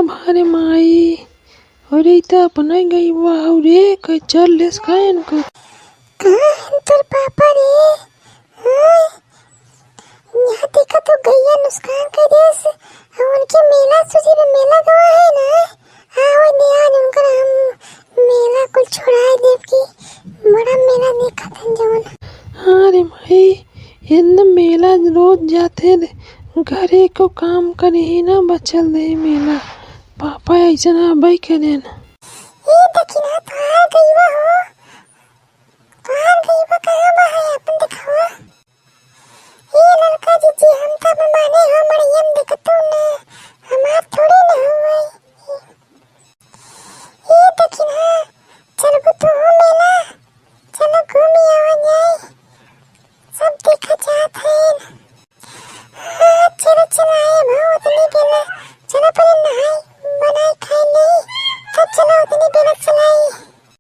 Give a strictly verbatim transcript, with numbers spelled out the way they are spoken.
अरे माई, अरे ई त अपना गइवा हउ रे, कइ चर लेस का इनका? कहाँ हैं तोर पापा रे? हाँ? यहाँ देखा तो गइया नुकसान कर देस, और उनके मेला सुधी में मेला गवा है ना, हाँ, वो दे आज उनकर हम मेला कुल छुड़ाए देब की बड़ा मेला देखत हन जवन। हाँ रे माई, इतना मेला रोज जाते रे, घरे को काम करे ही ना बचल रहे मेला। पापा ऐसे ना अबई करे ना। ए दखिना, तोहार गइवा हो, तोहार गइवा कहाँ बा है, अपन दिखावा। ए ललका जीजी, हम त